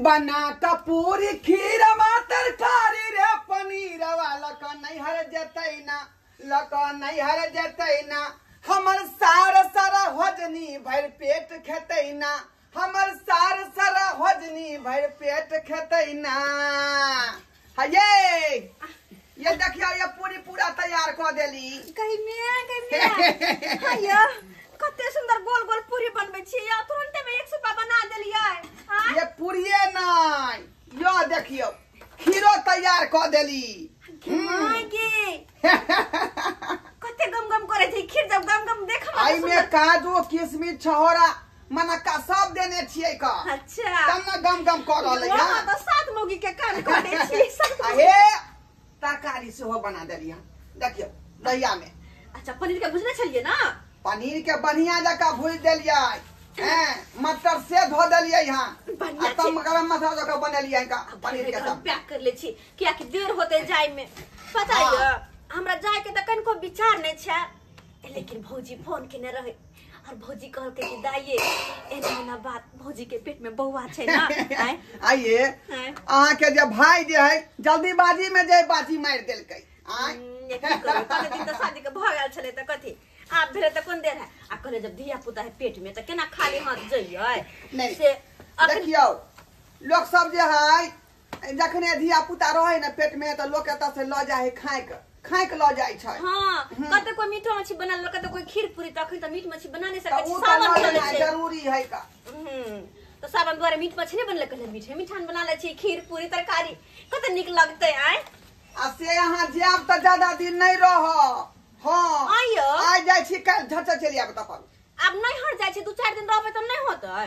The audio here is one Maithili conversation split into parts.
बना का पूरी खीरवा तरकारी रे पनीरवा लक नैहर जतै ना, लक नैहर जतै ना, हमर सार सारा होजनी भर पेट खेतै ना, हमर सार सारा होजनी भर पेट खेतै ना। हये ये देखियो ये पूरी पूरा तैयार क देली। कहि में कहि में हया कते सुंदर गोल गोल पूरी बनबै छी या तुरंते में एक सुपा बना देलियै। ये पूरिये नै यो देखियो खीरो तैयार क देली। My के कते गम गम करे छै खीर, जब गम गम देख आई में काजू किशमिश छहोरा मनक्का सब देने छियै का। अच्छा तब न गम गम क रहलै है। हां त सात मौगी के कान कटे छी। अहे तरकारी सेहो बना देलियै देखियो दहिया में। अच्छा पनीर के भुजने छलियै ना? पनीर के बढ़िया जका भुज देलियै, हैं मटर से धो देलियै। हां आ तब गरम मसाला जका बनेलियै का पनीर के सब पैक कर ले छी किया कि देर होते जाय में। पता है हमरा जाय के त कनको विचार नै छै, लेकिन भौजी फोन केने रहे और भौजी कहलकै कि दाइये एना एना बात, भौजी के पेट में बौआ छै ना। आइए अहाँ के जे भाई जे है जल्दीबाजी में जे बाजी मार देलकै। आय की करबै, कते दिन त शादी के भ गेल छलै त कथी आब भेलै त कोन देर है। आ कहले जब धिया पुता है पेट में त केना खाली हाथ जइयै। नहीं से देखियौ लोग सब जे है जखने धिया पुता रहे न पेट में त लोग एतऽ से ल जाय है खाय के, खाय के ल जाय छै। हां कते कोई मीट मछली बना लेलक, कते कोई खीर पूरी, त अखन त मीट मछली बना नहीं सकै छी, सावन चलै छै जरूरी है का। त सावन दुआरे मीट मछली नहीं बनले, कहले मीठे मिठान बना ले छी खीर पूरी तरकारी कते नीक लगतै। आय आ से अहाँ जायब त ज्यादा दिन नहीं रह। हां आइयो आइ जाय छी काल्हि झट चलि आयब तखन। आब नहीं हट जाय छी, 2-4 दिन रहबै त नहीं होतै।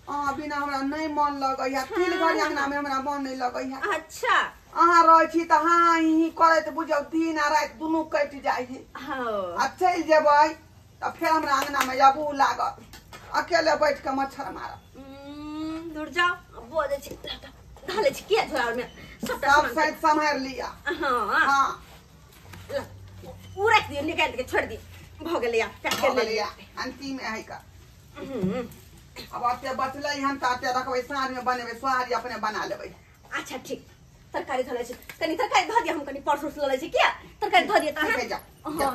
अहाँ बिना हमरा नहीं मन लगैया, तिल घड़ी अंगना में हमरा मन नहीं लगैया। अच्छा अहाँ रहै छी त हाँ ही करैत बुझौ दिन आ राति दुनू कटि जाइ है। हां आ चलि जेबै त फेर हमरा अंगना में अबू लागत, अकेले बैठ के मच्छर मारब। दूर जाओ बजै छी धले छी किया झोरा में सबटा सब सैत सम्हारि लिया। हां हां उ राख दियो निकाल के छोड़ दियो, भ गेलै आ पैक कर लिया अंतिम है का। अब अते बचलै हन त अते रखबै साँझ में बनेबै, सोहारी अपने बना लेबै। अच्छा ठीक तरकारी धलै छी, कनी तरकारी ध दियो, हम कनी पर्स उर्स ल लै छी किया तरकारी ध दियो त अहाँ। हां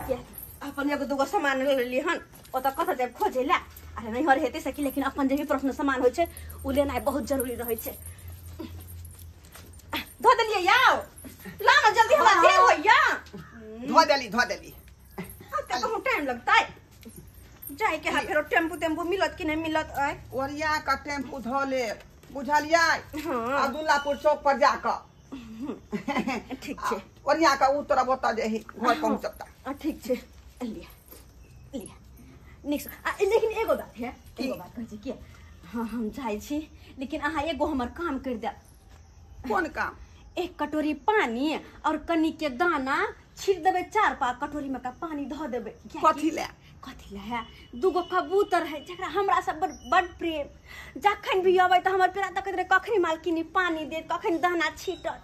किया अपन एगो दूगो सामान ल लेली हन, ओत कत जाब खोजै ला। अरे नहीं हर हेतै सकी, लेकिन अपन जे भी पर्सनल सामान होइ छै उ लेनाइ बहुत जरूरी रहै छै। धो देलियै याओ ला ना जल्दी हमरा देर होइया। धो देली धो देली। अब त कहूं टाइम लगतै जाय के, हा फेरो टेम्पू टेम्पू मिलत कि नहीं मिलत। आय ओरिया का टेम्पू धो ले बुझलियै। हां अब्दुल्लापुर चौक पर जाकर ठीक छै ओरिया का उतरब ओतऽ जे घर पहुँचब त ठीक छै। लिया लिया निक। लेकिन एगो बात है, एगो बात कहै छी कि हां हम जाइ छी, लेकिन अहाँ एगो हमर काम कर देब। कोन काम? एक कटोरी पानी और कनी के दाना छीट देबै, 4 पा कटोरी में का पानी धऽ देबै। कथी ले? कथी ले है, दूगो कबूतर है जकरा हमरा सब बड़ प्रेम, जखन भी अबै त हमर पेड़ा तकैत रहे कखनी मालकिनी पानी देत, कखन दाना छीटत।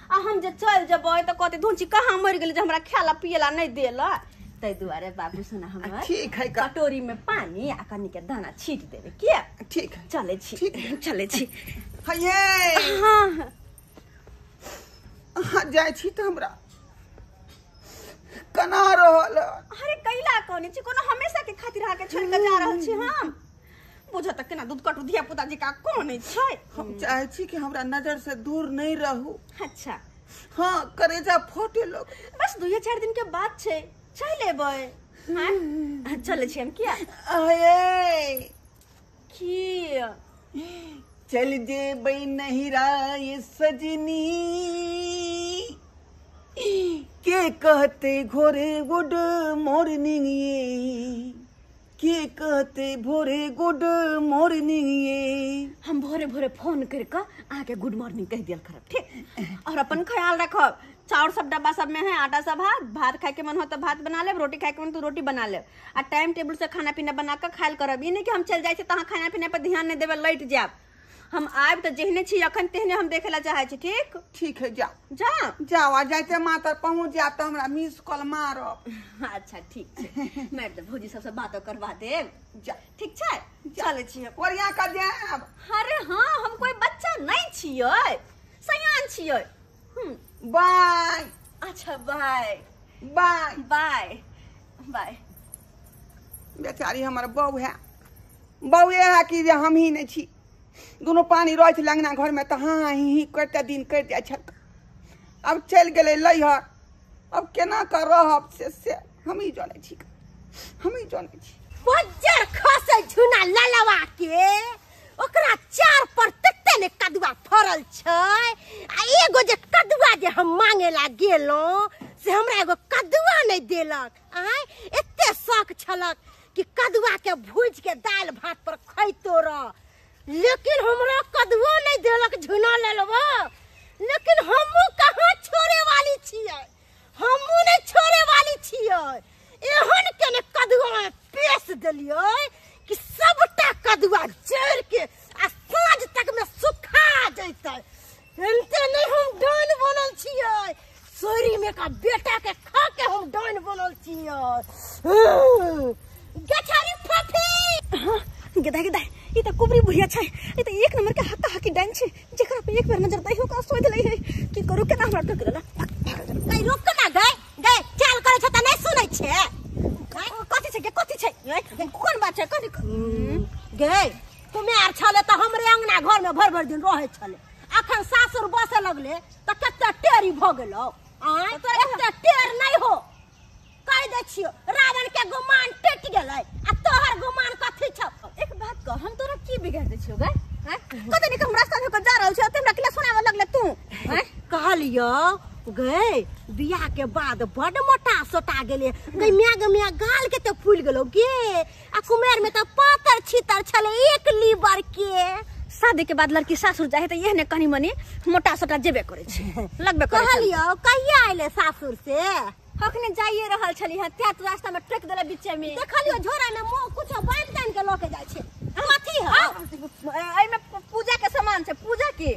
आ हम जे चल जेबै त कहतै धुनची कहाँ मरि गेलै जे हमरा खाय पिए ला नहीं देलक। ताहि दुआरे बाबू सुना हमर ठीक है कटोरी में पानी आ कनी के दाना छीट देबै। किया ठीक है चलै छी चलै छी। हये हां अहाँ जाइ छी त हमरा कना रहल। अरे कैला कहने छी, कोनो हमेशा के खातिर अहाँ के छोड़ के जा रहल छी हम। बुझ त केना दूध कटू धिया पुता जी का कोन छै। हम चाहे छी कि हमरा नजर से दूर नहीं रहू। अच्छा हां करेजा फटे लग। बस 2-4 दिन के बात छै, चल लेबै। हां चलै छी हम। किया अये की चल जेबै नहिरा ये सजनी, के कहते घोरे गुड मॉर्निंग ये, के कहते भोरे गुड मॉर्निंग ये। हम भोरे भोरे फोन करके अहाँ के गुड मॉर्निंग कह दियल करब ठीक। और अपन ख्याल रखब, चाउर सब डब्बा सब में है, आटा सब है, भात खाए के मन हो तो भात बना लेब, रोटी खाए के मन तो रोटी बना लेब, आ टाइम टेबुल से खाना पीना बना के खायल करब। ई नहीं कि हम चल जाइ छी त अहाँ खाना पीना पर ध्यान नहीं देबै, लैट जायब। हम आब त जेहने छी अखन तेहने हम देखे ला चाहे छी। ठीक ठीक है जाओ जा जाओ, आ जाइते मातर पहुँच जायब त हमरा मिस कॉल मारब। अच्छा ठीक छै मारि देब, भौजी सबसे बातो करवा देब। जा ठीक छै चलै छी। ओरिया के जायब? अरे हाँ छियै, सयान छियै। बाय। अच्छा बाय बाय बाय बाय। बेचारी हमर बहू है, बउए है कि जे हम ही नहीं छी, दोनों पानी रहै छलै अंगना घर में, तऽ हाँ ही करते दिन कटि जाइ छल। अब चलि गेलै लैहर, अब केना कऽ रहब से हमही जनै छी, हमही जनै छी। बज्जर खसै झुना ललवा के, ओकरा चार पर तते ने कदुआ फरल छै, आ एगो जे कदुआ जे हम मांगे ला गेलहुँ से हमरा एगो कदुआ नहि देलक। आँय एते शौक छलक कि कदुआ के भूज के दालि भात पर खैतो रह, लेकिन हमरा कदुओ नहीं देलक झुना ललवा। लेकिन हमहूँ कहाँ छोड़े वाली छियै, हमहूँ नहीं छोड़े वाली छियै। एहन के ने कदुआ में पेश देलियै कि सबटा कदुआ जरि के आ साँझ तक में सुखा जैतै। एनते नहीं हम डाइन बनल छियै, सोरी में का बेटा के खा के हम डाइन बनल छियै। गछारी फफी। गेदा गेदा, ई त कुबरी बुढ़िया छै, ई त एक नंबर के हक्का हक्की डाइन छै, जेकरा पे एक बेर नजर दै हो का सोच लै है की करू केना हमरा टोक देला। गई रुक ना, गई गई चाल करे छै त नहीं सुनै छै। कथि छै के कथि छै, कोन बात छै कथि? गई कुमार छले त हमरे अंगना घर में भर भर दिन रहै छले, अखन सासुर बसे लगले त कते टेरी भ गेलो। आय एते टेर नहीं हो, कह दै छियो रावण के गुमान टूट गेलै आ तोहर गुमान कथि छौ? एक बात कह, हम तोरा की बिगाड़ दै छियो गई? हैं कते निक हम रास्ता होकर जा रहल छियो त हमरा किला सुनावे लगले तू? हैं कहलियो गई बियाह के बाद बड मोटा सोटा गेले गई, मिया गे मिया गाल के त फूल गेलो गे, आ कुमेर में त पातर छितर छले एक लीवर के। शादी के बाद लड़की सासुर जाए त एहने कनी मनी मोटा सोटा जेबे करे छै, लगबे करे छै। कहलियो कहिया आइले सासुर से? अखने जाइए रहल छली हँ, त्या तू रास्ता में टोक देले बीचे में। देखलियो झोरा में मुंह कुछ बांध तान के लके जाय छै, कथी है? एहि में पूजा के सामान छै, पूजा के।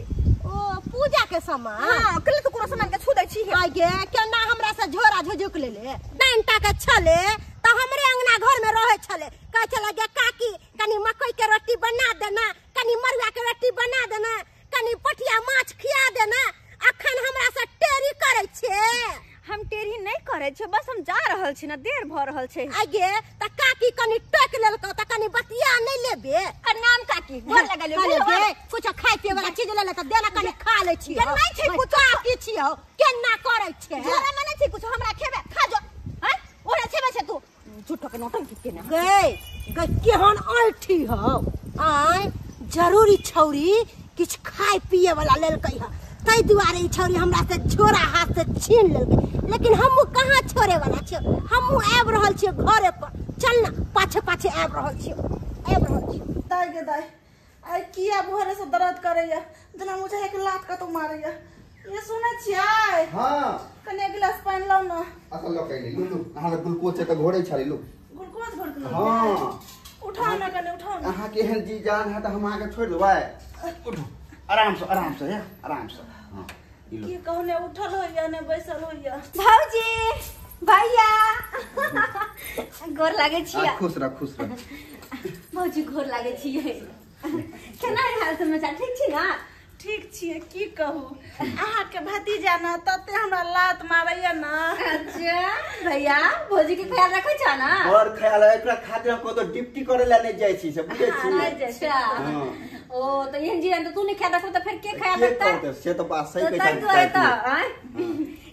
ओ पूजा के सामान? हां, कल तो कोनो सामान के छू दै छी। आइ गे केना हमरा से झोरा झुझुक लेले, डांटा के छले त हमरे अंगना घर में रहे छले, कहै छले गे काकी कनी मकई के रोटी बना देना, कनी मरुआ के रोटी बना देना, कनी पठिया माछ खिया देना। अखन हमरा से टेरी करै छै। हम टेढ़ी नहीं करे छे, बस हम जा रहल छी ना, देर भ रहल छै। आगे त काकी कनी टोक लेलको त कनी बतिया नहीं लेबे। प्रणाम काकी, गोर लगल ले, कुछ खाय पिए वाला चीज ले ले त देना, कनी खा ले छी। नहीं छै कुछ काकी छियो केना करै छै? झोरा में नहीं छै कुछ, हमरा खेबे खा जो। हैं ओरे छेबे छै तू झूठो के नौटंकी केना गई गई केहन ऐठी हो। आय जरूरी छौरी किछ खाय पिए वाला लेलकै ह, तै दुआरे ई छौरी हमरा से झोरा हाथ से छीन लेलकै। लेकिन हमहूँ कहाँ छोड़े वाला छियै, हमहूँ आबि रहल छियै घरे पर। चल ना पाछे पाछे आबि रहल छियै, आबि रहल छियै। दाइ गे दाइ, आइ किया भोरे से दर्द करैया, जेना मुझे एक लात कतौ मारैया। ये सुनै छियै? हां कने एक गिलास पानि लाउ ना। असल लऽ के लू लू, अहाँ के ग्लूकोज छै त घोरै छलै लू। ग्लूकोज घोर के? हां उठाउ ना, कने उठाउ ना। अहाँ के एहन जी जान है त हम अहाँ के छोड़ि देबै? उठू आराम से, आराम से, आराम से। हां की कहने उठल होइया ने बैसल होइया। भौजी भैया गोर लागे छियै। खुश रह, खुश रह भौजी, गोर लागे छियै। केना हाल समाचार, ठीक छी ना? ठीक छियै, की कहू अहाँ के भतीजा ना तते हमरा लात मारैया ना। अच्छा भैया भौजी के ख्याल रखै छ ना? बड़ ख्याल है, एकरा खातिर हम कतौ ड्यूटी करे ला नहीं जाइ छी से बुझै छी। अच्छा ओ त एहन जीवन त तू नहीं ख्याल रखबो त फिर के ख्याल रखता? से त बात सही कहै छै। त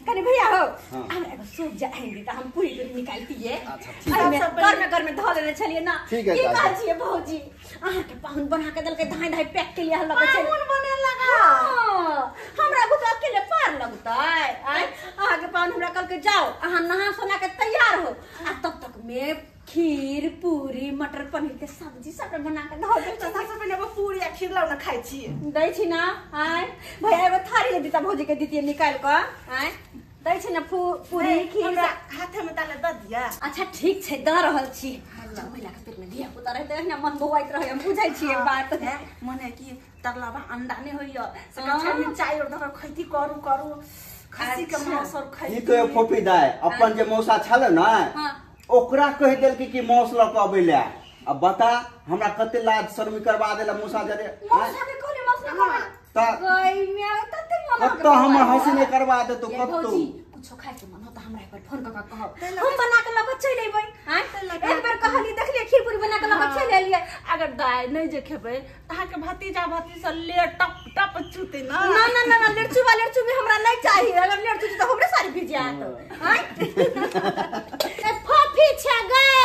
कनी भैया हो, हमरा एगो सूप जाएंगे त हम पूरी दूरी निकालतिए। अच्छा ठीक है, घर में घर में धो लेने छलिए ना। की कहै छियै भौजी, अहाँ के पाहुन बना के देलकै, धाई धाई पैक के लिए लगे छै। पाहुन बने लगा? हमरा बुझ अकेले पार लगतै। आय अहाँ के पाहुन हमरा कहलकै जाओ अहाँ नहा सोना के तैयार हो, आ तब तक में खीर पूरी मटर पनीर के सब्जी सब बना के धो देल। सबसे पहिले पूरी आ खीर लाउ ना खाइ छी। दै छी ना? आय भैया एगो थारी ले दिता भौजी के दितिए निकाल के। आय दै छी ना पूरी खीर हाथे में ताले द दिया। अच्छा ठीक छै, द रहल छी। महिला के पेट में धिया पुता रहते ना मन बौआइत रहे, हम बुझै छियै बात। मने की तरलाबा अंडा नै होइया से कछा में चाय और धर खैती करू करू खस्सी के मांस और खैती। की कहे फोफी दाय, अपन जे मौसा छल ना ओकरा कहि देलकै कि मौस ल के अबै ले। अब बता हमरा कते लाज शर्मी करवा देला मौसा जरे। मौसा के कहले मौसा त कत्तो हमर हंसी नहीं करवा दे तो कत्तो कुछो खाए के मन हो त हमरा एक बार फोन क के कहब, हम बना के लग चल अइबै। हां एक बार कहली देखलिए खीर पूरी बना के लग चल एलिए। अगर दाय नहीं जे खेबै त अहाँ के भतीजा भतीजा ले टप टप चुते ना। ना ना ना लेरचुबा लेरचुबी हमरा नहीं चाहिए, अगर लेरचुबी त हमरे सारी भिज जात। हां ए फोफी छ गए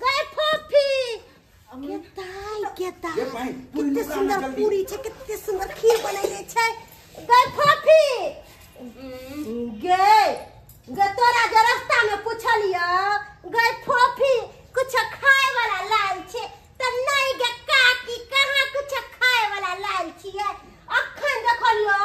गए फोफी केताई केताई कितने सुंदर पूरी छ, कितने सुंदर खीर बनैले छै गए फोफी। गे गे तोरा जे रास्ता में पूछलियो गए फोफी कुछ खाए वाला लाल छे त नहीं गे काकी कहाँ कुछ खाए वाला लाल छिए। अखन देखलियो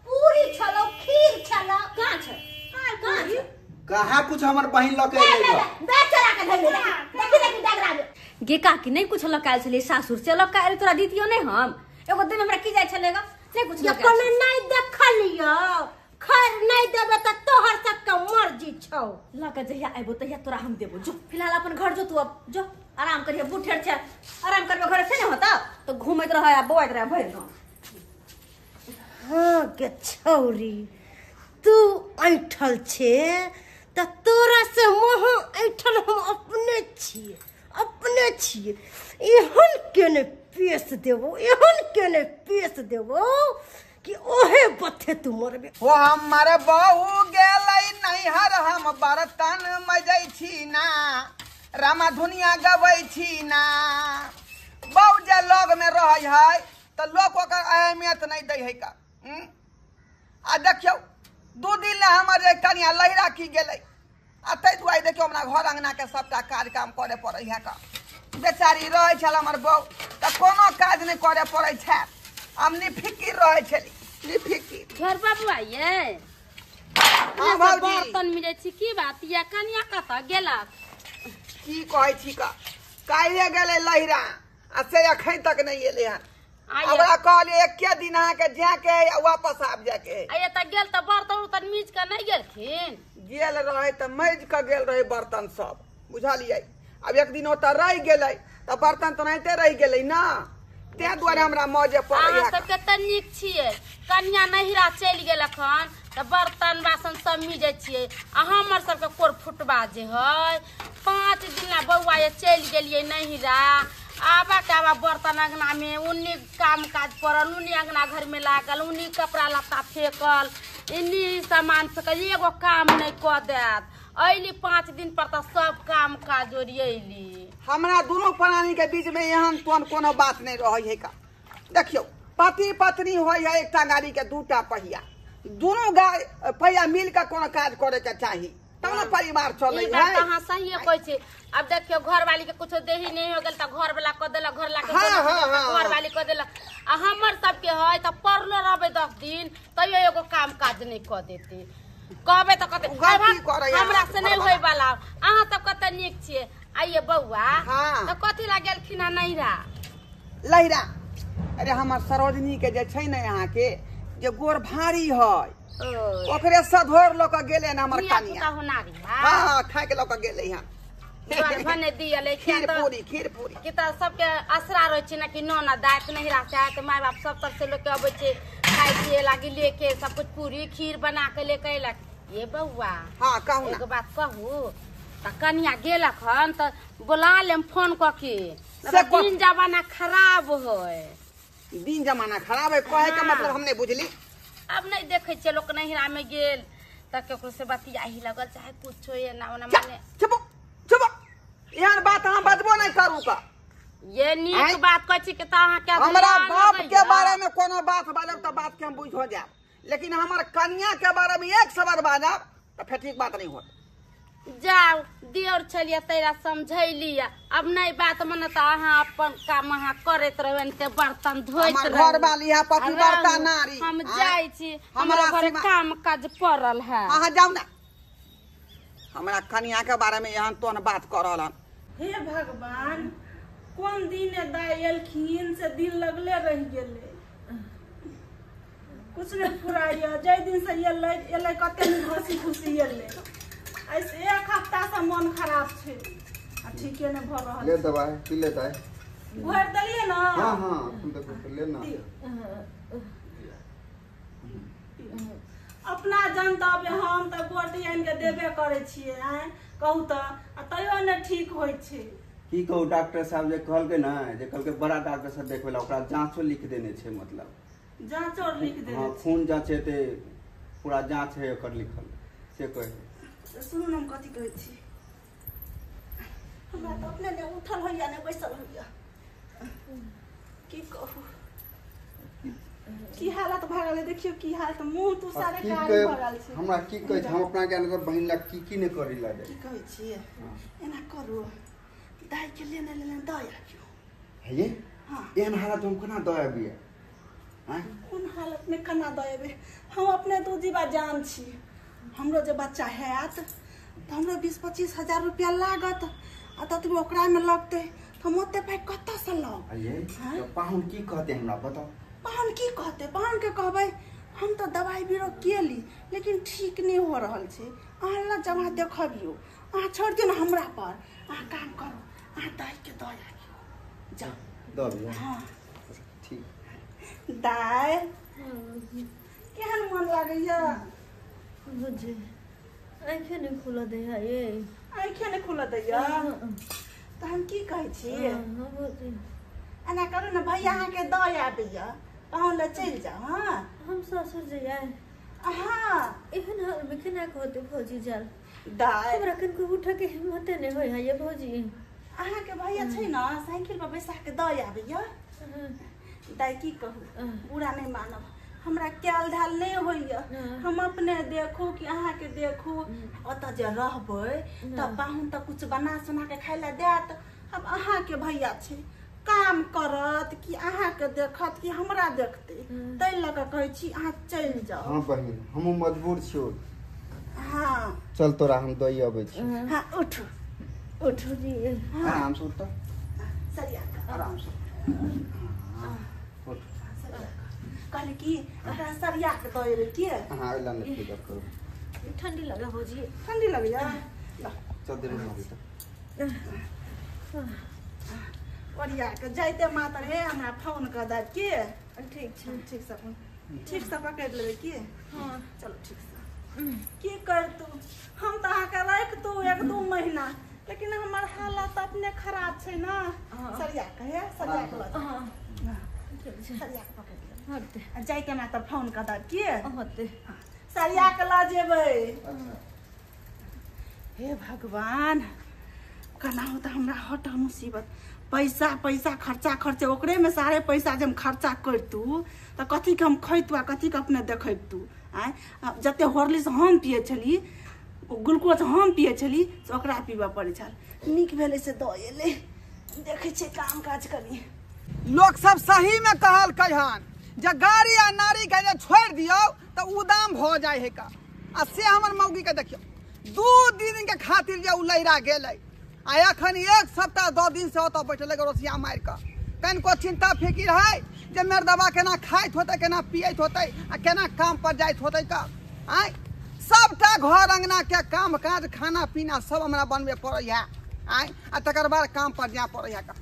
पूरी छलो खीर छलो कहाँ छै कहाँ छै कहाँ कुछ हमर बहिन ल के अइलै बे चला के धइले देखी देखी डगरा में गे काकी नहीं कुछ लकायल छले सासुर से लकायल तोरा दितियो नहीं हम एगो दिन हमरा की जाय छलेगा नहीं कुछ लकायल कोनो नहीं देखलियो। खैर नहीं देबे त तोहर सबके मर्जी छौ। लक जहिया आइबो तहिया तोरा हम देबो, जो फिलहाल अपन घर जो तू अब जो आराम करिए, बूढ़ छै आराम करबे घर से नहीं होता तो घूमैत रह आ बौआइत रह भरि गाँव। हाँ गे छौरी तू ऐठल छे त तोरा से मोह ऐठल हम अपने छिए अपने छिए। एहन केने पेश देबो एहन केने पेश देबो कि ओहे बथे तू मरबे। ओ हमर बहू गेलै नैहर हम बर्तन मजै छी ना, रामा धुनिया गबै छी ना। बहू जे लग में रहै है त लोक ओकर अहमियत नहीं दै है का। आ देखियौ 2 दिन ले हमर जे कनिया लहिरा की गेलै आ ताहि दुआरे देखियौ हमरा घर अंगना के सबटा काज काम करे पड़ै है का। बेचारी रहै छल हमर बहू त कोनो काज नहीं करे पड़ै छै, हम निफिकिर रहै छली निफिकिर। घर बाबू आइए हां भौजी बर्तन मिलै छी की बात या कनिया कत गेलक की कहै छी का काल्हे गेलै लहिरा आ से अखन तक नहीं एलै हन। हमरा कहलिए एके दिन अहाँ के जाके आ वापस आबि जाके। आइए त गेल त बर्तन उर्तन मीज के नहीं गेलखिन? गेल रहै त मैज के गेल रहै बर्तन सब बुझलियै। अब एक दिन ओतऽ रहि गेलै त बर्तन तऽ ओनाहिते रहि गेलै ना, तें दुआरे हमरा मौजे पड़ै अहाँ सबके तऽ नीक छियै कनिया नहिरा चलि गेलक हन तऽ बर्तन बासन सब मिजै छियै आ हमर सबके कोर फुटबा जे है 5 दिन ला बौआ ये चलि गेलियै नहिरा आबा के आबा बर्तन अंगना में उन्नी काम काज पड़ल उन्नी अंगना घर में लागल उन्नी कपड़ा लत्ता फेकल इन्नी सामान फेकल एगो काम नहीं कऽ देत। अयली 5 दिन पर तऽ सब काम काज ओरियली। हमरा दुनू प्राणी के बीच में एहन तोन कोनो बात नहीं रहै है का। देखियौ पति पत्नी होइ है एकटा गाड़ी के 2टा पहिया, दुनू गाड़ी पहिया मिल के कोनो काज करे के चाही तब ने परिवार चलै है। अहाँ सही कहै छी। अब देखियौ घरवाली के कुछो देही नहीं हो गेल तऽ घर वाला कऽ देलक घर ला के घर वाली कऽ देलक आ हमर सबके है तऽ पड़लो रहबै 10 दिन तैयो एगो काम काज नहीं कऽ देते। कहबै तऽ कहते हमरा से नहीं होय वाला। अहाँ सब कते नीक छियै। आइए बौआ तऽ कथी ला गेलखिन हँ नैहरा लहिरा? अरे हमर सरोजनी के जे छै ने अहाँ के जे गोर भारी है ओकरे सधोर लऽ के गेलै हन हमर कनिया। हाँ खाय के लऽ के गेलै हन भने दियलै खीर पूरी खीर पूरी कि तऽ सबके असरा रहै छै ने कि ननद दाइत नैहरा से आयत माय बाप सब तरफ से लोक अबै छै खाय पिए लागी लेके सब कुछ पूरी खीर बना के लेके अयलक। ये बौआ हाँ कहू एगो बात कहू तऽ कनिया गेलक हन तऽ बोला लेम फोन कऽ के दिन जमाना खराब है। दिन जमाना खराब है कहे के मतलब हम नहीं बुझली। अब नहीं देखे छियै लोक नैहरा में गेल तऽ केकरो से बतियाही लगल चाहे कुछो एना ओना माने। चुप चुप एहन बात अहाँ बजबो नहीं करू का। ये नीक बात कहै छी कि तऽ अहाँ के हमरा बाप के बारे में कोनो बात बाजब तऽ बात के हम बुझ हो जायब, लेकिन हमर कनिया के बारे में एक शब्द बाजब तऽ फेर ठीक बात नहीं होत। जाओ दियोर छलियै तैरा समझैली अब नहीं बात मन तऽ अहाँ अपन काम अहाँ करैत रहबै ते बर्तन धोइत रहबै। घर वाली है पतिव्रता नारी। हम जाइ छी हमरा घर काम काज पड़ल है। अहाँ जाउ ना हमरा कनिया के बारे में एहन तोहन बात कर रहल हन। हे भगवान कोन दिन दाइ एलखिन से दिन लगले रहि गेलै कुछ नहीं फुराइया। जाहि दिन से एलै एलै कते नीक हंसी खुशी एलै ऐसे एक हफ्ता से मन खराब छै आ ठीके नहीं भऽ रहल। ले दवाई पी ले दाई घोरि देलियै ना? हां हां तुम देखो ले ना। अपना जनतब हम तऽ गोटी आनि के देबे करै छियै। आँय कहू तऽ, आ तैयो नहि ठीक होइ छै। की कहू डॉक्टर साहब जे कहलकै ने, जे कहलकै बड़ा डॉक्टर साहब देखबै ला, ओकरा जाँचो लिख देने छै। मतलब जाँचो लिख देने? हाँ, खून जाँच हेतै, पूरा जाँच है ओकर लिखल, से कहै। सुनू ने, हम कथी कहै छी, हमरा तऽ अपने ने उठल होइया ने बैसल होइया। की कहू की हालत भऽ गेलै, देखियौ की हालत, मुँह तू सारे कारी भऽ गेल छै। हमरा की कहै छै, हम अपना ज्ञान के बहिन ला की की नहि करै ला। की कहै छियै, एना करू, दाइ के लेने लेने दऽ आबियौ। हे? हाँ। एहन हालत हम केना दऽ आबियै? कोन हालत में केना दऽ एबै? हम अपने दू जीवा जान छी, हमरो जे बच्चा हैत तऽ हमरो 20-25 हजार रुपया लागत, आ ततबे ओकरामे लगतै, तऽ हम ओते पाइ कतऽसँ लाउ? पाहुन की कहतै हमरा बताउ? पाहुन की कहतै? पाहुनके कहबै हम तऽ दवाइ बीरो केली लेकिन ठीक नहि हो रहल छै, अहाँ लग जमा देखबियौ। अहाँ छोड़ि दियौ ने हमरा पर, अहाँ काम करू, अहाँ दाइके दऽ आबियौ, जाउ। दऽ? हाँ। ठीक। दाइ, केहन मन लागैया? बुझे आँखे नहि खुलऽ दै है ये। आँखे नहि खुलऽ दैया? तऽ हम की कहै छी, एना करू ने, भैया अहाँके दऽ आबैया, पाहुन लए चलि जाउ। हाँ, हम ससुर जइयै? हाँ। एहन हालमे केना के होतै भौजी? जाल दाइ, हमरा कनिको उठऽ के हिम्मते नहि होइ है ये भौजी। अहाँके भैया छै ने, साइकिल पर बैसा के दऽ आबैया। दाइ की कहू, बुरा नहि मानब, हमरा कयल धायल नहि होइया, हम अपने देखू कि अहाँके देखू। ओतऽ जे रहबै तऽ पाहुन तऽ कुछ बना सुना के खाय लए देत। आब अहाँके भैया छै, काम करत कि अहाँके देखत कि हमरा देखतै? ताहि लऽ कऽ कहै छी, अहाँ चलि जाउ। हाँ बहिन, हमहूँ मजबूर छियौ। हाँ। चल, तोरा हम दऽ अबै छी। हाँ, उठू उठू। जी। आराम से उठ। सरिया कऽ। आराम से उठ। कहली कि ओकरा सरिया के दऽ एबै के। अहाँ अइला नहि फिकर करू। ठंडी लगे भौजी। ठंडी लगैया? ल। चद्दर उठाबी तऽ। ओरिया के जाइते मातर हे हमरा फोन कऽ देब के। ठीक छै। ठीक से, ठीक से पकड़ि लेबै की? हाँ। चलो ठीक से। की करतू, हम तऽ अहाँके राखतू 1-2 महीना, लेकिन हमर हालत अपने खराब छै ने। सरिया के हे, सरिया के लऽ जाउ। हाँ, ठीक छै। सरिया के पकड़ि लेबै होतै। आ जाइते मातर फोन कऽ देब के। होतै। सरिया के लऽ जेबै। हे भगवान, केना हो तऽ हमरा हटल मुसीबत। पैसा पैसा खर्चा खर्चे, ओकरेमे सारे पैसा जे हम खर्चा करितू तऽ कथीके हम खैतू आ कथीके अपने देखैतू? आँय, जते हॉर्लिक्स हम पियै छली, ग्लूकोज हम पियै छली, से ओकरा पीबऽ पड़ै छल। नीक भेलै से दऽ एलै। देखै छियै काम काज कनी। लोक सब सही में कहलकै हन जे गाड़ी आ नारी के जे छोड़ि दियौ तऽ उदाम भऽ जाइ है का, आ से हमर मौगी के देखियौ, 2 दिन के खातिर जे उ लैरा गेलै, आ एखन 1 सप्ताह 2 दिन से ओतऽ बैठल है रोसिया मारि कऽ। कनिको चिंता फिकिर है जे मर्दबा केना खाइत होतै, केना पियैत होतै आ केना काम पर जाइत होतै का? आँय, सबटा घर अंगना के काम काज, खाना पीना सब हमरा बनबे पड़ै है। आँय, आ तकर बाद काम पर जाय पड़ै है का।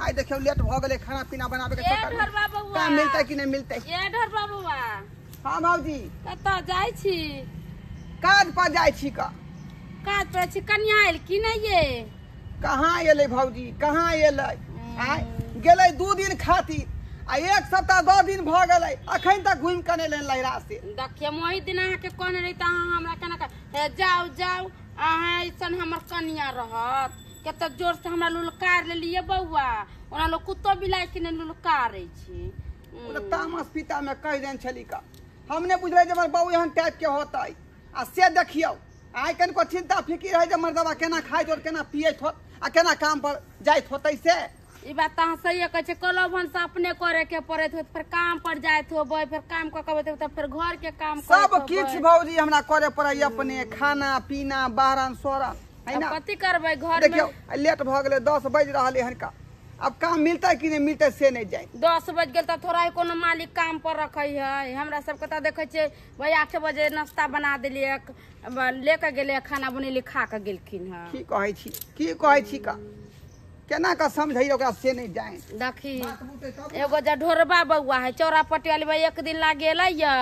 आइ देखियौ लेट भऽ गेलै खाना पीना बनाबे के ए चक्कर में। ढोरबा बौआ। काम मिलतै कि नहि मिलतै? ए ढोरबा बौआ। हाँ भौजी। कतऽ जाइ छी? काज पर जाइ छी का। काज पर छी? कनिया आयल की नहि ये? कहाँ एलै भौजी, कहाँ एलै? आँय, गेलै 2 दिन खातिर आ 1 सप्ताह 2 दिन भऽ गेलै, अखन तक घुमि कऽ नहि एलै लहरा से। देखियौ, हम ओहि दिन अहाँके कहने रही तऽ अहाँ हमरा केना हे जाउ जाउ, अहाँ ऐसन हमर कनिया रहत? कते जोर से हमरा लुलकार लेलियै बौआ, ओना लोग कुत्तो बिलाइ के नहि लुलकारै छै। ओ तऽ तामस पिता में कहि देने छली का, हम नहि बुझलै जे हमर बहू एहन टाइप के होतै। आ से देखियौ, आइ कनिको चिंता फिकिर है जे मर्दबा केना खाइत होत, केना पियैत होत आ केना काम पर जाइत होतै से? ई बात तऽ अहाँ सहिए कहै छियै। कलो भनसा अपने करे के पड़ैत होत, फेर काम पर जाइत होबै, फेर काम कऽ के अबैत होबै, तऽ फेर घर के काम करैत सब होबै। किछु भौजी हमरा करे पड़ै अपने, खाना पीना बाहरन सोरन है ना। आब कथी करबै घर में? देखियौ लेट भऽ गेलै, 10 बाजि रहलै हन का, अब काम मिलतै कि नहि मिलतै से नहि जानि। 10 बज गेल तऽ थोड़ा ही कोनो मालिक काम पर रखै है? हमरा सबके तऽ देखै छियै भाई 8 बजे नाश्ता बना देलियै, लेके गेलै, खाना बनेलियै, खा कऽ गेलखिन हँ। की कहै छी, की कहै छी का, केना कऽ समझैयै ओकरा से नहि जानि। देखी, एगो जे ढोरबा बौआ है चौरा पटियाली बा, 1 दिन ला गेलै ये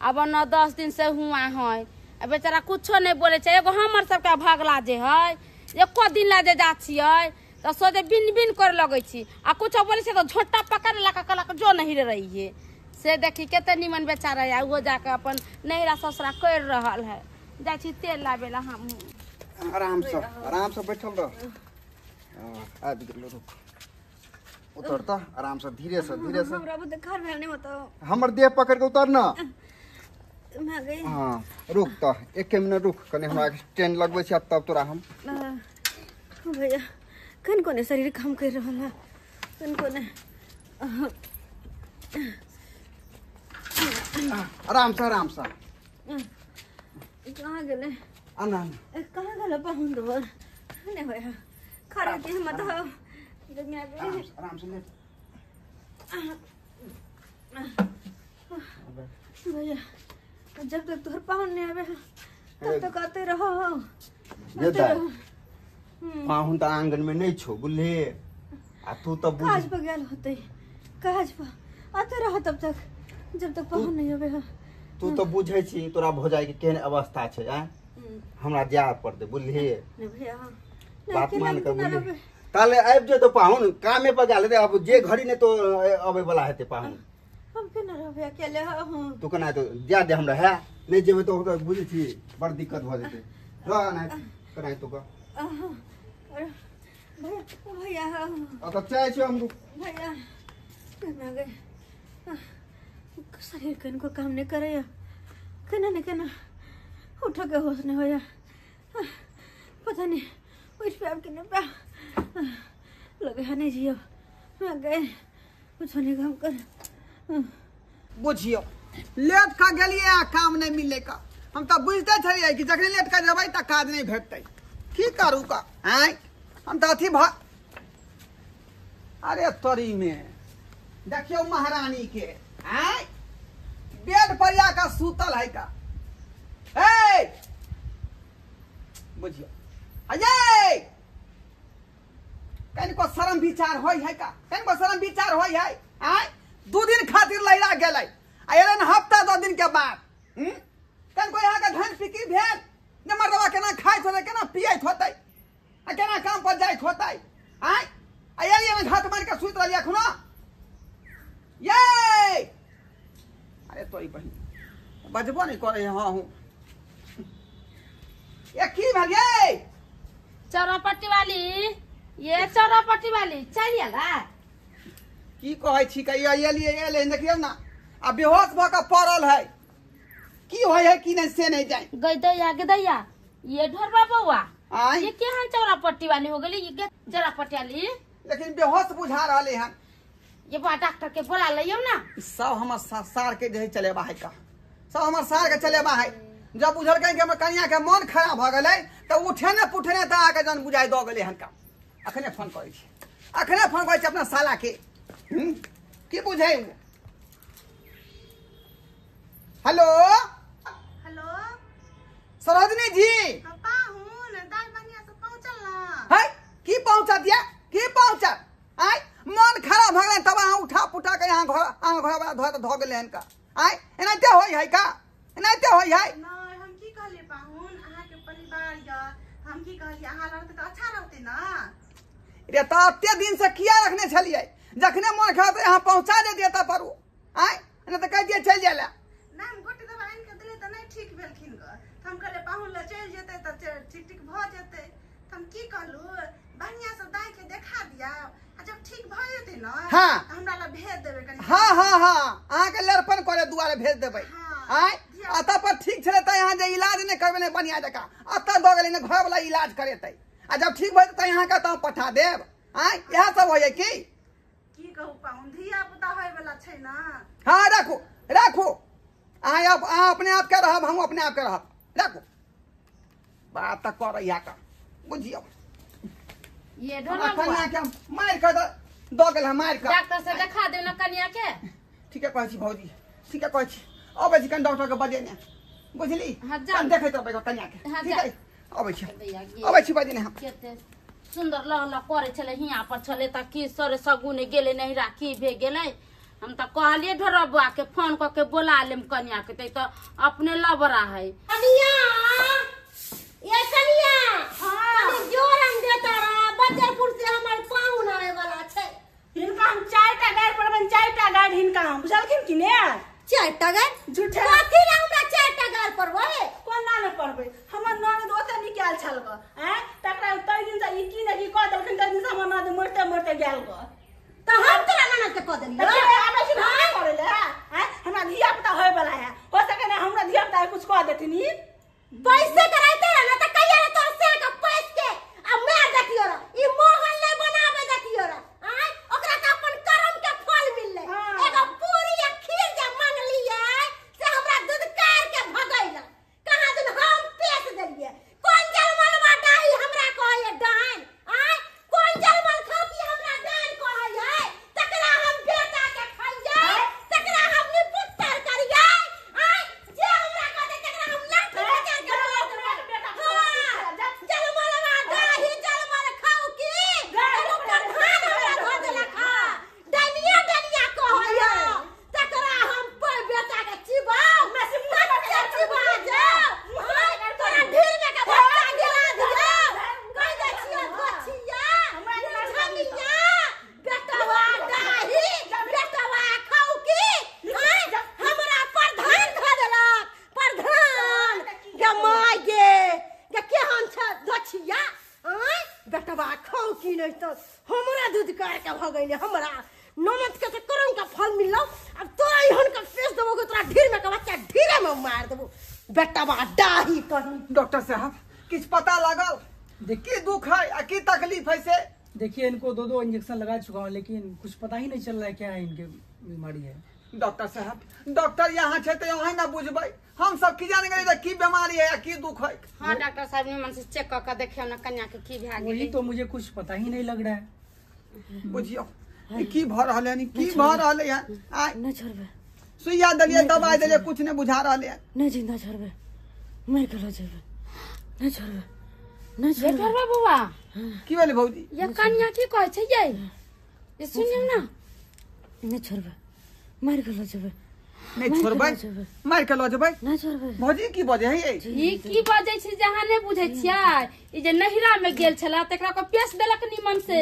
अब 9-10 दिन से हुआ है आ बेचारा कुछो नहीं बोले छै। एगो हमर सबके भगला जे है एको दिन ला जे जा छियै तऽ सोझे बिन बिन करे लगै छी आ कुछो बोले छै तऽ झोटा पकड़ लका कहलक जो नहीं रही है। से देखी कते निमन बेचारा है उहो जाके अपन नैहरा ससुरा कर रहल है। जाइ छी तेल लाबे ला हम। आराम से बैठल रह। आबि गेलो रुक उतरता आराम से धीरे से धीरे से। हमरा बुते घर भेल नहीं होतो हमर देह पकड़ के उतर ना। हाँ रुक त एक मिनट रुक कने हमरा स्टैंड लगबै छी तब तोरा हम। भैया कन कोने शरीर काम कर रहल है कन कोने। आराम से आराम से। कहाँ गेले आना कहाँ गेल पहुन दो नहीं होया खड़े के मत हो दुनिया के। आराम से ले भैया जब तक तोहर पाहुन नहीं आवे तब तक आते रहो। ये दाई पाहुन त आंगन में नहीं छो बुझले आ तू त बुझ काज पर गेल होते काज पर आते रहो तब तक जब तक पाहुन नहीं आवे। तू तो बुझै छी तोरा भौजाई के केहन अवस्था छै आ हमरा जाय पड़तै बुझलिए। नहीं भैया बात मान के बुझली ताले आबि जेतो पाहुन कामे पर गेल अब जे घड़ी ने तो अबै वाला हेतै पाहुन। हम केना रहबै अकेले हम। तू केना तो जा दे हमरा है नहीं जेबै तो बुझै छी बड़ दिक्कत भऽ जेतै। रह ना केना तो का भैया भैया आ त चाय छी हम। भैया केना गए शरीर कनको काम नहीं करे केना ने केना उठ के होश नहीं होया पता नहीं उठ पे कि नहीं पे लगे है नहीं जियो मैं गए कुछ नहीं काम कर। बुझियो लेट का गेलिए आ काम नहीं मिले का। हम तो बुझते छलिए कि जखने लेट का जबै त काज नहीं भेटतै की करू का आय हम तो अथी भ अरे तोरी में देखियो महारानी के आय बेड पर जाकर सूतल है का। ए बुझियो अजय कनको शर्म विचार होय है का कनको शर्म विचार होय है आय 2 दिन खातिर लैरा गेलै आ एलन हफ्ता 2 दिन के बाद कनको यहाँ के धन फिकी भेल जे मर्दवा केना खाइत होतै केना पियैत होतै आ केना काम पर जाइत होतै आय आ एलियै में घात मारि के सुति रहलियै अखनो ये। अरे तोरी बहिन बजबो नहीं करे। हाँ हूँ ये की भेल ये चौरापट्टी वाली ये चौरापट्टी वाली चलिए ला की कहै छी कहियो एलियै एलै देखियौ ना आ बेहोश भऽ के पड़ल है की होय है की नहीं से नहीं जाए। गई दैया ये ढोरबा बउआ आय ये केहन चौरापट्टी वाली हो गेली ये चौरापट्टी वाली लेकिन बेहोश बुझा रहले हन। ये बा डॉक्टर के बोला लियौ ना। सब हमर सार के जे चलेबा है का सब हमर सार के चलेबा है। जब बुझलकै कि हमर कनिया के मन खराब भऽ गेलै तऽ उठे ने पुठे तऽ आके जन बुझाइ दऽ गेलै हन का। अखने फोन करै छी अखने फोन करै छी अपना साला के की बुझै। हेलो हेलो सरोजनी जी पाहुन दाइ बढ़िया से पहुंचल ना है की पहुंचत या की पहुंचत आय मन खराब भऽ गेलै तब अहाँ उठा पुठा के यहाँ घर अहाँ घर वाला धऽ धऽ गेलै हन का आय एनाहिते होय है का एनाहिते होय है। नहीं हम की कहलिए पाहुन अहाँ के परिवार या हम की कहलिए अहाँ रहते तऽ अच्छा रहते ना। रे तऽ एते दिन से किया रखने छलियै जखने मन खराब तऽ यहाँ पहुंचा दे दिया पर आय नहीं तऽ कहि दिए चलि जाय ला। ना हम गोटी दवा आनि के देलियै तऽ नहीं ठीक भेलखिन ग हम कहलिए पाहुन लए चलि जेतै तऽ ठीक ठीक भऽ जेतै। तऽ हम की कहलू बढ़िया से दाइ के देखा दिया आ जब ठीक भऽ जेतै ना हाँ हमरा लए भेज देबै कनी। हाँ हाँ हाँ अहाँ के लड़पन करे दुआरे भेज देबै। आय अतः पर ठीक छलै तऽ यहाँ जे इलाज नहि करबै ने बढ़िया जकाँ अतः दऽ गेलै ने घर वाला इलाज करेतै आ जब ठीक भऽ जेतै यहाँ के तऽ पठा देब आय इएह सब होइए की की कहू पाहुन धिया पुता होय वाला छै ना। हाँ राखू राखू अहाँ अपने आप के रहब हम अपने आप के रहब राखू बात तऽ करैया का बुझियौ ये ढोरबा कनिया के मारि के दऽ गेल मारि के डॉक्टर से देखा देब ना कनिया के। ठीके कहै छी भौजी ठीके कहै छी अबै छी कनि डॉक्टर के बजेने बुझली। हाँ जा देखैत रहबै कनिया के। हाँ ठीक है अबै छी छी अबै छी बजेने हम। कते सुंदर लह लह करे छलै हियाँ पर छलै तऽ की सरे सगुने गेलै नहिरा की भे गेलै। हम तऽ कहलियै ढोरा बौआ के फोन कऽ के बोला लेम कनिया के, तऽ अपने लबरा है। कनिया ये कनिया, हां जोरन देता रहा, बजरपुर से हमर पाहुन आवे वाला छै। हिनका हम 4टा गाड़ पड़बन, 4टा गाड़ हिनका हम, बुझलखिन कि ने? 4टा गाड़? झूठे कथी रे हमरा 4टा गाड़ पड़बै? कोना ने पड़बै? हमर ननद ओते निकाल छल ग, हैं तकरा तै दिन से ई की ने की कह देलखिन, तै दिन से हमर ननद मरते मरते गेल ग। त हम तोरा ननद के कह देलियै? आबै छी हम करे ले, हैं हमरा धिया पुता होय वाला है, हो सके ने हमरा धिया पुता कुछ कह देथिन। ई पैसे कराइते रह ना त कहिया रे तोर से के पैस के आ मार देखियो रे, ई मोहन ले बनाबे देखियो रे, आय ओकरा त अपन कर्म के फल मिलले। एगो पूरी या खीर जे मांगलियै से हमरा दूध कार के भगैला, कहाँ दिन हम पेश देलियै। कोन जलमलवा डाही हमरा कहैय डाइन, आय कोन जलमल खौकी हमरा डाइन कहैय, तकरा हम बेटा के खैयै, तकरा हम निपुत्तर करियै, आय जे हमरा कहतै तकरा हम लाठी बजा के मार देबै। जलमलवा डाही जलमल खौकी एगो प्रधान हमरा धऽ देलक हँ, डाइनिया डाइनिया कहैय, तकरा हम बेटा के चिबाउ, तत्ते चिबा जाउ, तोरा ढीर में के बच्चा गिरा दियौ, कहि दै छियौ धोछिया मुझनिया बेटवा डाही बेटवा खौकी, आँय हमरा प्रधान धऽ देलक, प्रधान गे माय गे, गे केहन छै धोछिया, आँय बेटवा खौकी नहि तऽ हमरा दूध कार के भऽ गेलै, हमरा ननद के तऽ करम के फल मिललौ, अब तोरा एहन के पेश देबो कि तोरा ढीर में के बच्चा ढीरे में मार देबो, बेटवा डाही कहीं। डॉक्टर साहब किछ पता लागल की दुख है आ की तकलीफ है से? देखिए इनको 2-2 इंजेक्शन लगा चुका हूँ, लेकिन कुछ पता ही नहीं चल रहा है क्या है इनके बीमारी है। डॉक्टर साहब डॉक्टर यहाँ छै तऽ अहाँ ना बुझबै, हम सब की जाने गेलियै की बीमारी है आ की दुख है। हाँ डॉक्टर साहब निमन से चेक कऽ के देखियौ ना कन्या के की भए वही गेलै। तो मुझे कुछ पता ही नहीं लग रहा है। बुझियौ की भऽ रहल है, की भऽ रहल है, आय नहि छोड़बै, सुइया देलियै दवाई देलियै कुछ नहीं बुझा रहल है। नहि जिंदा छोड़बै, मरि के लऽ जेबै, नहि छोड़बै, नहि ये छोड़बै। ढोरबा बौआ की भेलै भौजी? ये कन्या की कहै छै यै? ये सुनियौ ना। नहि छोड़बै, मारि के लऽ जेबै, नहीं छोड़बै, मारि के लऽ जेबै। नहि छोड़बै। भौजी की बजै है यै? ई की बजै छै जे अहाँ नहि बुझै छियै? ई जे नहिरा में गेल छला तकरा को पेश देलक निमन से,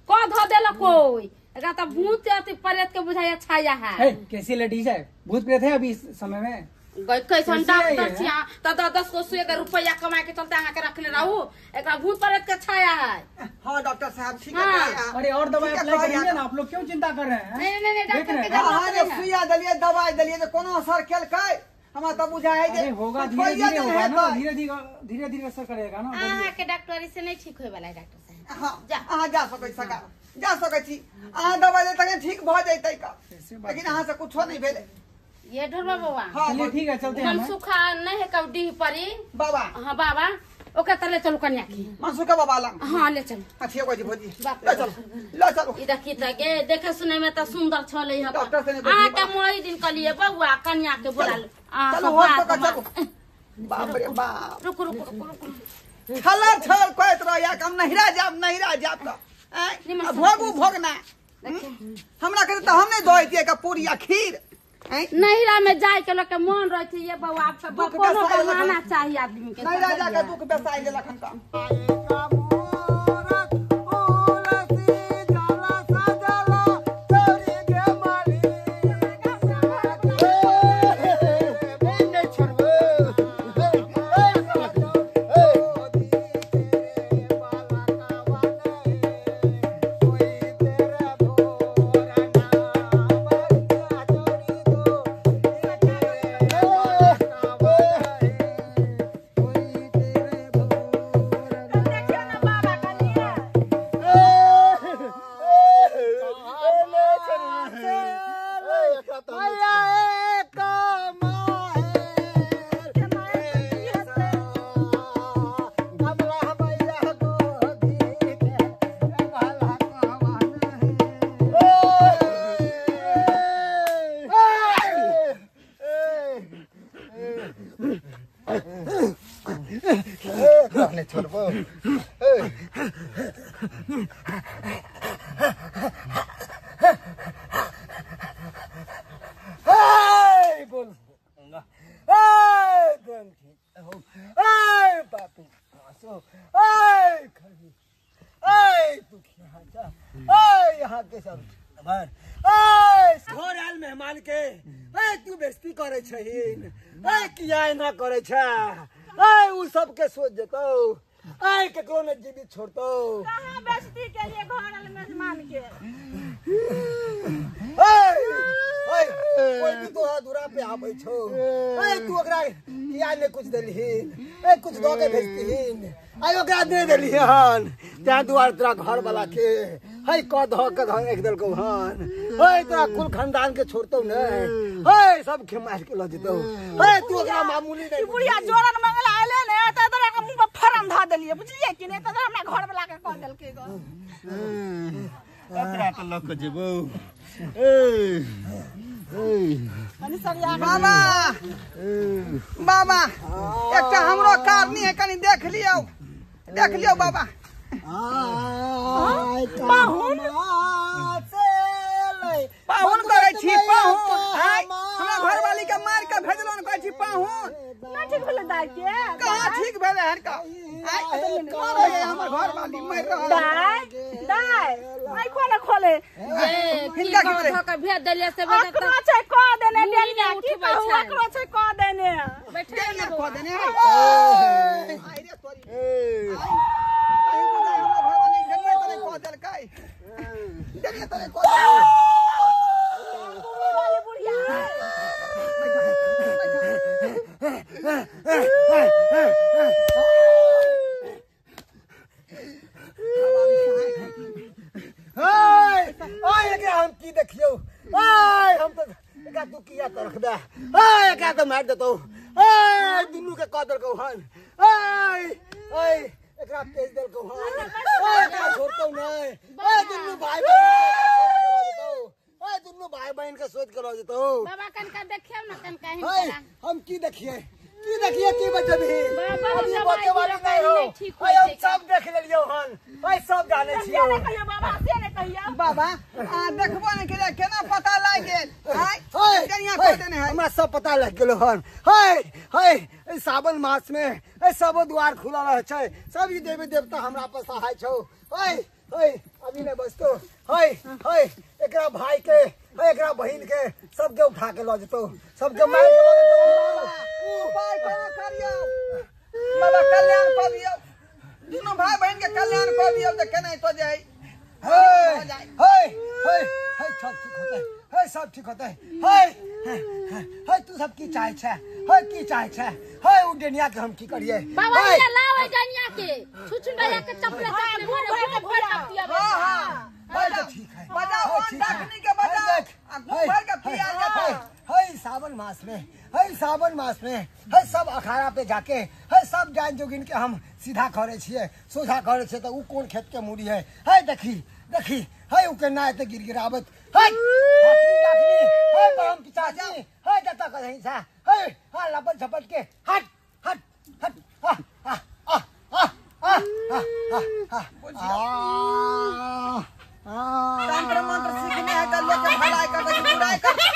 क धऽ देलक कोई, एकरा तऽ भूत अथी प्रेत के बुझाइया छाया है। है कैसी लेडीज है, भूत प्रेत है अभी इस समय में? गई कैसन कैसे है डॉक्टर ये? छी अहाँ तऽ 10-10 गो सुई के रुपया कमा के चलते अहाँ के रखने रहू, एकरा भूत प्रेत के छाया है। हाँ डॉक्टर साहब ठीक है। हाँ। अरे और दवाई ठीक है, अप्लाई कहै करेंगे ना, आप लोग क्यों चिंता कर रहे हैं? नहीं नहीं नहीं देख डॉक्टर रहे के हैं। अहाँ जे जरूरत नहीं है। सुइया देलियै दवाई देलियै जे कोनो असर केलकै? हमरा तऽ बुझाइ है जे अरे होगा, कुछ धीरे होइए धीरे नहि होगा ना, हेतै। धीरे धीरे धीरे धीरे असर करेगा ना। बोलिए। अहाँ के डॉक्टरी से नहीं ठीक होय वाला है डॉक्टर साहब। हाँ जा। अहाँ जा सकै सका जा सकै छी, अहाँ दवाई दे तखन ठीक भऽ जैतै का, कैसे बात लेकिन अहाँ से कुछो नहीं भेलै। ये ढोरबा बौआ हाँ चलिए ठीक है चलते हैं हम। मनसुखा नहीं है कब डीह परी बाबा। हाँ बाबा ओकरा तऽ ले चलू कन्या के। मनसुखा बाबा लग? हाँ ले चलू। हाँ ठीक है भौजी, बाप रे ले चलू ले चलू। ई देखी तऽ गे देखे सुने में तऽ सुंदर छलै हँ। डॉक्टर से नहि अहाँ बुझलियै के मोहि दिन कहलियै बौआ कन्या के बोला ले। अहाँ चलू सब हो बात सका चलू। बाप रे बाप, रुकू रुकू रुकू रुकू। छलर छल कहैत रहैया कि हम नहिरा जायब नहिरा जायब तऽ आँय, निमन आ से भोगू भोगना हमरा कहते तऽ हम नहीं दऽ का पूरी आ खीर। आँय, नहिरा में जाय के लोग के मन रहै छै ये बौआ आब सब दुख कोनो बेसाय बहाना लगन। चाही आदमी के। नहिरा जाके दुख बेसाय लेलक हन तऽ। देखियौ ना बाबा कनिया। छोड़बो। ए तू बेइज्जती करे छहिन, ए किया एना करे छ, ए उ सबके सोच जेतौ, ए केकरो ने जीवित छोड़तौ। कहां बेइज्जती के लिए घर वाले मेजमान के? ए ए कोई भी तोरा दूरा पे आबै छौ, ए तू ओकरा किया ने कुछ देलहिन, ए कुछ दऽ के भेजतिहिन, आइ ओकरा दे देलिहन, तैं दुआरे तोरा घर वाला के है क धऽ के धऽ राखि देलकौ हन। है तोरा कुल खानदान के छोड़तौ नै, है सब के मारि के लऽ जेतौ। है तू ओकरा मामूली नै बुढ़िया जोरन मंगला आइले ने त तोरा के मुंह पर फरन धऽ देलियै, बुझलियै कि नै? त हमरा घर वाला के कह देलकै ग। एकरा त लऽ के जेबौ। ए ए कनी सरिया बाबा, बाबा एकटा हमरो कारनी है, कनी देख लियौ, देख लियौ बाबा। पाहुन पाहुन करै छी, पाहुन। आइ हमरा घरवाली के मार के भेजलौन, कहै छी पाहुन। ना ठीक भेलै दाइ के? कहाँ ठीक भेलै हन का? आइ मरै है हमर घरवाली, मरि रहल। दाइ दाइ आइ खोले खोले। हिनका की भेलै? के भेज देलियै से अकरो छै कह देने डेलिया, की कहू अकरो छै कह देने। बैठे कह देने है। आइ रे तोरी, कहीं बुझाइ हमरा घरवाली डेलिया तने कह देलकै, डेलिया तने कह देलकै। हम की देखियौ, हम तो एकरा तू किया तो रखबे, एकरा तो मारि देतौ, दुनू के कह देलकौ हन, एकरा तेज देलकौ हन, एकरा छोड़तौ नै, दुनू भाई बहिन, दुनू भाई बहिन के सोच के रह जेतौ। बाबा कनका देखियौ न कनका हिनका। हम की देखिए, की देखिए, की बचबही? अभी बचे वाली नहीं हो। हम सब देख लेलियौ हन, सब जाने छियौ। बाबा से नै कहियौ बाबा, आ देखबो नै केलियै, केना पता लागि गेल? आइ कनिया कह देने है, हमरा सब पता लागि गेलो हन। हे हे सावन मास में सब द्वार खुला रह छै, सब ई देवी देवता हमरा पर सहाय छौ। हे हे अभी नै बचतो। हे हे एकरा भाई के, एकरा बहिन के सबके उठा के लऽ जेतौ, सबके मारि के लऽ जेतौ। उपाय कोना करियौ बाबा? कल्याण कऽ दियौ, दुनू भाई बहिन के कल्याण कऽ दियौ तऽ केना तो जाइ। हे हे हे हे सब ठीक होतै, हे सब ठीक होतै। हे हे तू सब की चाहै छै? हे की चाहै छै? हे उ डेनिया के हम की करियै? बाबा ये लाओ डेनिया के, छुछुंडरिया के चपले चपले मारे घूम भर के पियाबे। हां हां बजाओ, ठीक है, बजाओ डाकनी के बजाओ, आ घूम भर के पिया जेतै। हे सावन मास में, हे सावन मास में, हे सब अखाड़ा पे जाके, हे सब जान जोगिन के हम सीधा करे छियै, सोझा करे छियै, तऽ उ कोन खेत के मूड़ी है? हे देखी देखी, हे उ के ना एते गिड़गिड़ाबत, हे डाकनी, हे बरम पिचासी, हे जतऽ कहीं छा, हे हा लपट झपट के हट हट हट। आ आ आ आ आ आ आ तंत्र मंत्र सीखने है तऽ लोक के भलाई करबै, बुराई करबै।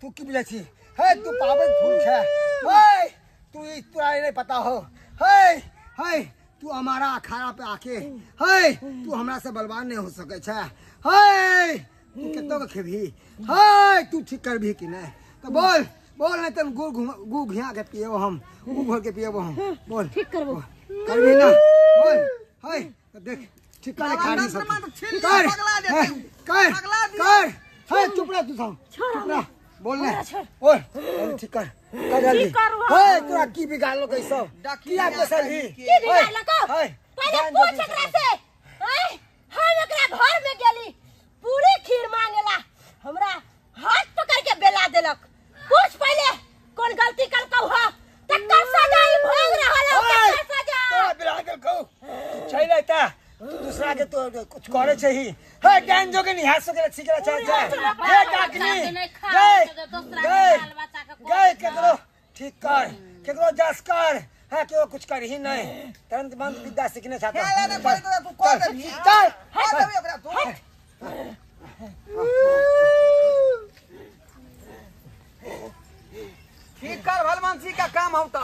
तू की बुझै छी? हे तू पाबनि फूल छै, हे तू तोरा नहीं पता हो। हे हे तू हमारा अखाड़ा पे आके, हे तू हमरा से बलवान नहीं हो सके छै। हे तू कतो के खेबही? हे तू ठीक करबही कि नहीं? तो बोल बोल, नहीं तो गुड़ गुड़ घिया के पिएबो हम, गुड़ घोर के पिएबो हम। बोल ठीक करबो, करबही ना? बोल। हे तो देख ठीक कर, खाड़ी सब कर कर कर। हे चुप रह तू, सब चुप रह, बोल ना, बोल ठीक कर कर जल्दी। हे तोरा की बिगाड़लो कैसो? किया पेसलही? की बिगाड़लको? पहिले पूछ एकरा से। हम एकरा घर में गेली पूरी खीर मांगेला, हमरा हाथ पकड़ के बेला देलक। पूछ पहिले कौन गलती कलकौ ह, तकर सजा ई भोग रहल हौ, तकर सजा। तोरा बेला देलकौ? छैले त तू दूसरा के तो कुछ करे छै ही हे डाइन जोगिन हाथ से के सीखला छै हे डाकनी गए गए गए केकरो ठीक कर केकरो जस कर हां केओ कुछ कर ही नहीं तुरंत मंत्र विद्या सीखने छाता खेले नहीं पड़े तो तू कर देबी चल कर देबी ओकरा तू ठीक कर भलमानसी का काम होता।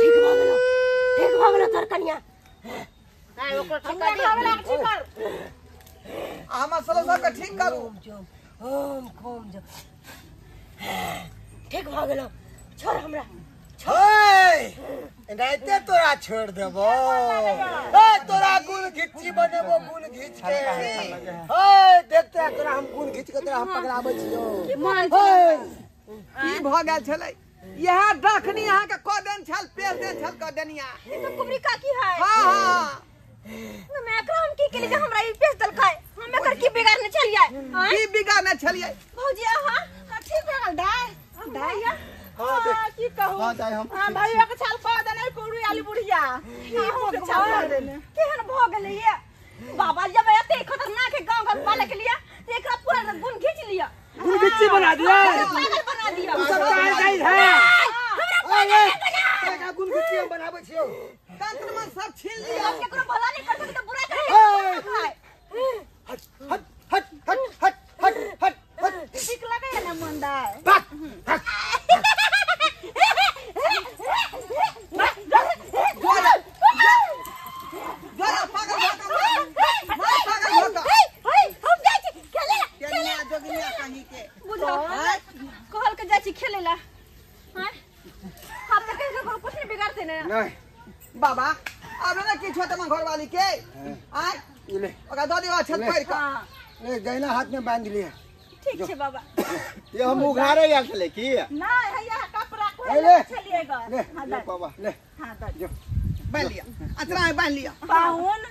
ठीक भ गेलो ठीक भ गेलो तोर कनिया नहीं ओकरो ठीक कर हमर सलो सब के ठीक करू ओम खोम जो ठीक भ गेलो छोड़ हमरा छोड़ एनाहिते तोरा छोड़ देबो ए तोरा गुल घिच्ची बनेबो गुल घिच के हे देखते तोरा हम गुल घिच के तोरा हम पकड़ाबै छियो की भ गेल छलै यह डखनी अहाँ के क देन छल पेल देन छल क देनिया ई तो कुबरी काकी है। हां हां मैं एकरा हम की केली जे हमरा ई पेश दलकै हम एकर की बिगाड़ने छलियै की बिगाड़ने छलियै भौजी अहाँ ठीक भऽ गेल दाइ दाइ हां की कहू हां दाइ हम हां भैया के छाल क देने कुबरी आली बुढ़िया हां के छाल क देने केहन भ गेलै ये बाबा जब एते खतरनाक है गांव घर पाले के लिए तो एकरा पूरा गुण खींच लिया गुण घिच्ची बना दिया पागल बना दिया तू सब काय जाई है हमरा पागल बना गुण घिच्ची हम बनाबै छियो तंत्र मन सब छीन लिया हम केकरो भला नहीं कर सकते बुरा करे हट हट हट हट हट हट हट हट ठीक लगे ना मन दाइ भाग भाग जोरा पागल भका पागल भका हम जाइ छी खेले ला खेले जोगिनिया कहीं के बुझो कहल के जाइ छी खेले ला हां हम त केकरो कुछ नहीं बिगाड़ते ना नहीं बाबा अब ना की छोटे में घर वाली के आय ले ओकरा दऽ दियौ छत पर का ले दाहिना हाथ में बांध लिए ठीक छै बाबा ये हम उघारे या छले की नहीं हैया कपड़ा ले ले छलिएगा ले हां ले बाबा ले हां दऽ बांध लिया अचरा में बांध लिया पाहुन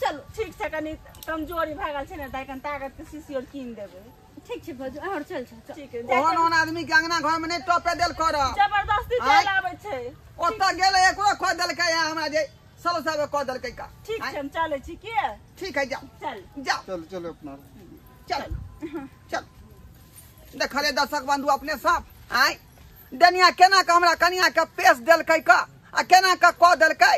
चल ठीक छै कनी कमजोरी भए गेल छै ने दाइ कनी ताकत के शीशी और कीन देबै ठीक छै भौजी और चल चल ठीक है ओहन ओहन आदमी के अंगना घर में नहीं टपे देल कर जबरदस्ती चल आबै छै ओतऽ गेलै एकरो खो देलकै हमरा जे सलो साहब कह देलकै का ठीक छै हम चलै छी के ठीक है जाओ चल जाओ चल चलो अपना चल चल देखले दर्शक बंधु अपने सब आय डनिया केना के हमरा कनिया के पेश देलकै का आ केना के कह देलकै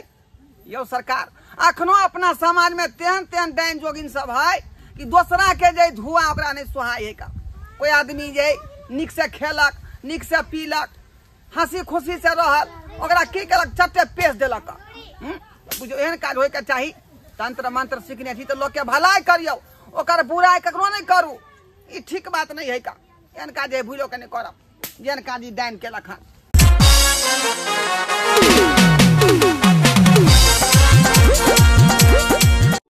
यौ सरकार अखनो अपना समाज में तेहन तेहन डाइन जोगिन सब है कि दोसरा के जे धुआं ओकरा नहीं सोहाय है का कोई आदमी जे निक से खेलक निक से पीलक हंसी खुशी से रहल ओकरा की केलक चट्टे पेश देलक बुझो एहन काज होय के चाही तंत्र मंत्र सीखने छी तो लोग के भलाई करियो ओकर बुराई ककरो नहीं करू ई ठीक बात नहीं है का एहन काज भूलो के नहीं करब जेहन काज ई डाइन केलक हन।